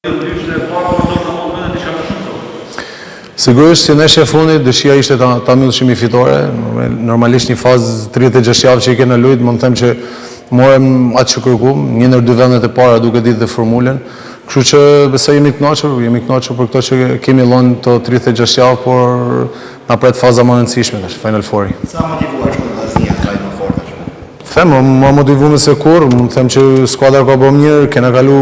Dyshen e parë, por ndoshta mund edhe diçka më shumë sot. Sigurisht si ndeshje e fundit, dëshira ishte ta ta mbyllshim me fitore. Normalisht një fazë 36 javë që i kena lujt, mund të them që morëm atë që kërkum, një ndër dy vendet e para duke ditë dhe formulën. Kështu që besoj jemi kënaqur, jemi kënaqur për këto që kemi lënë këto 36 javë, por na pret faza më e rëndësishme tash, Final Four-i. Sa motivuar shkon Vllaznia të vajtë më fort tashmë? Them, më motivuar se kurrë, mund të them që skuadra ka bërë mirë, kena kalu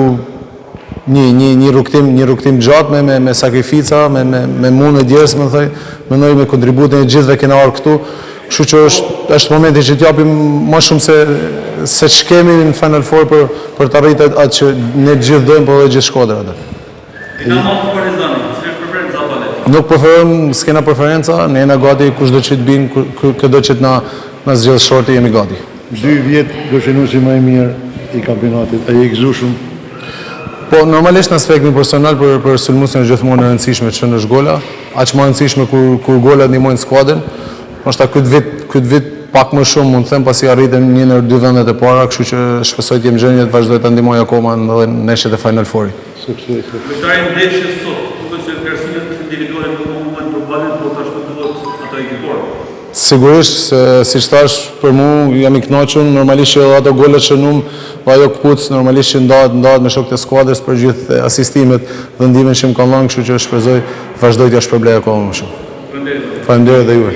një një një rrugtim, një rrugtim gjatë me me me sakrifica, me me me mund e djersë, më thoj, mendoj me kontributin e gjithëve kena ardhur këtu. Kështu që është është momenti që t'japim më shumë se se ç'kemi në Final Four për për të arritur atë që ne të gjithë dojmë, por edhe gjithë Shkodra atë. Dinamo apo Partizani, cili është preferenca Bale? Nuk preferojmë, s'kena preferenca, ne jena gati kushdo që të binë, këdo që të na na zgjedh shorti jemi gati. Dy vjet golshënuesi më i mirë i kampionatit, a je i gëzueshëm? Po, normalisht në aspektin personal për për sulmuesin është gjithmonë e rëndësishme të shënosh gola, aq më e rëndësishme kur kur golat ndihmojnë skuadrën. Ndoshta këtë vit, këtë vit pak më shumë mund të them pasi arritëm një ndër dy vendet e para, kështu që shpresoj të jem në gjendje të vazhdoj ta ndihmoj akoma edhe në ndeshjet e Final Four-it. Suksese. Lojtari i ndeshjes sot, duket se vlerësimet individuale nuk mungojnë për Balen, por tashmë duhet ato ekipore. Sigurisht, se siç thash, për mu jam i kënaqur, normalisht që edhe ato golat që shënum, dhe ajo këpucë normalisht që ndahet, ndahet me shokët e skuadrës për gjithë asistimet dhe ndihmën që më kanë dhënë, kështu që shpresoj të vazhdoj t'ia shpërblej akoma më shumë. Faleminderit. Faleminderit dhe juve.